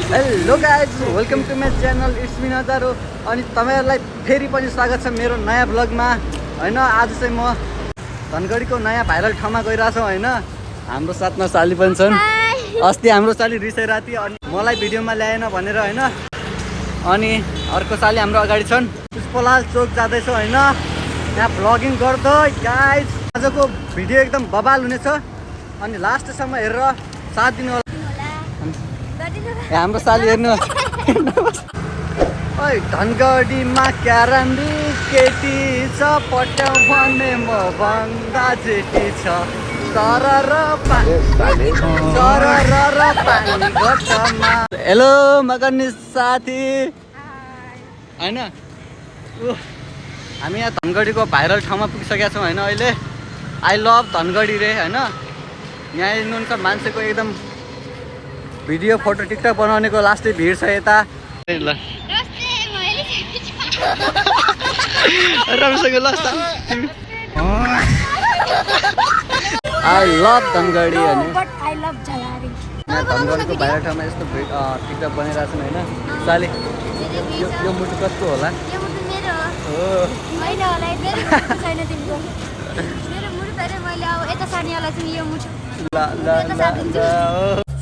Hello guys welcome to my channel it's me नजारो अनि तपाईँहरूलाई फेरि पनि स्वागत छ मेरो नयाँ ब्लगमा होइन। आज चाहिँ म धनगढीको नयाँ भाइरल ठाउँमा गइरहेको छु होइन। हाम्रो साथमा साली पनि छन्। अस्ति हाम्रो साली रिसाइरहेको थियो अनि मलाई भिडियोमा ल्याएन भनेर होइन। अनि अर्को साली हाम्रो अगाडि छन्। पुष्पलाल चोक जाँदैछौँ होइन। यहाँ भ्लगिङ गर्दै गाइज आजको भिडियो एकदम बबाल हुनेछ अनि लास्टसम्म हेरेर साथ दिनु होला। हाम्रो साली हेर्नु ओइ धनगढीमा क्याराम्बी केटी छ पट्याउ भने म भन्दा जेठी छ सरर पानी घटमा। हेलो मगनी साथी होइन। हामी यहाँ धनगढीको भाइरल ठाउँमा पुगिसकेका छौँ होइन। अहिले आई लभ धनगढी रे होइन। यहाँ हेर्नुहुन्छ मान्छेको एकदम भिडियो फोटो टिकटक बनाउनेको लास्टै भिड छ यता। आई लभ धनगढी अनि यहाँ धनगढीको भाइरल ठाउँमा यस्तो टिकटक बनाइरहेको छन् होइन। साली यो मुटु कसको होला?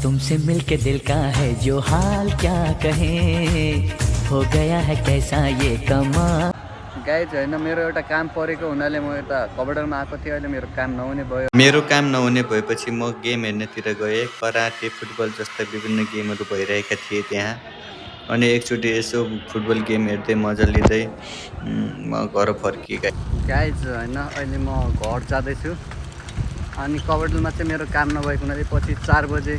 तुमसे मिलके दिल का है जो हाल क्या कहे हो गया है कैसा ये कमा। गाइज होइन मेरो एउटा काम परेको हुनाले म यता कबडरमा आएको थिएँ। अहिले मेरो काम नहुने भयो। मेरो काम नहुने भएपछि म गेम हेर्नेतिर गएँ। कराटे फुटबल जस्ता विभिन्न गेमहरू भइरहेका थिए त्यहाँ। अनि एकचोटि यसो फुटबल गेम हेर्दै मजा लिँदै म घर फर्किएँ। गाइज होइन अहिले म घर जाँदैछु अनि कबडलमा चाहिँ मेरो काम नभएको हुनाले पछि 4 बजे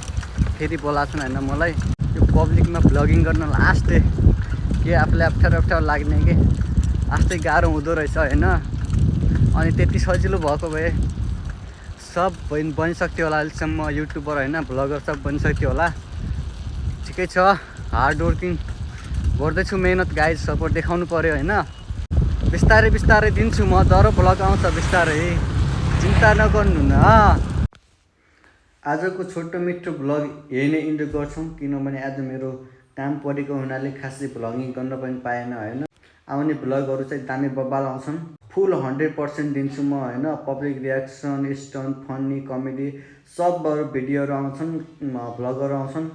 फेरि बोलाएको छन् होइन मलाई। यो पब्लिकमा भ्लगिङ गर्न लास्टै के आफूले अप्ठ्यारो लाग्ने कि आस्तै गाह्रो हुँदो रहेछ होइन। अनि त्यति सजिलो भएको भए सब बनिसक्थ्यो होला। अहिलेसम्म युट्युबर होइन भ्लगर सब बनिसक्थ्यो होला। ठिकै छ हार्ड वर्किङ गर्दैछु मेहनत गाइज सपोर्ट देखाउनु पऱ्यो होइन। बिस्तारै दिन्छु म दरो भ्लग आउँछ बिस्तारै चिन्ता नगर्नु न। आजको छोटो मिठो भ्लग यही नै इन्जोय गर्छौँ किनभने आज मेरो काम परेको हुनाले खासै भ्लगिङ गर्न पनि पाएन होइन। आउने भ्लगहरू चाहिँ दामी बब्बाल आउँछन्। फुल 100% दिन्छु म होइन। Public reaction stunt funny comedy सब भिडियोहरू आउँछन् भ्लगहरू आउँछन्।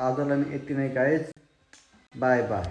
आजलाई यति नै गाइज बाई बाई।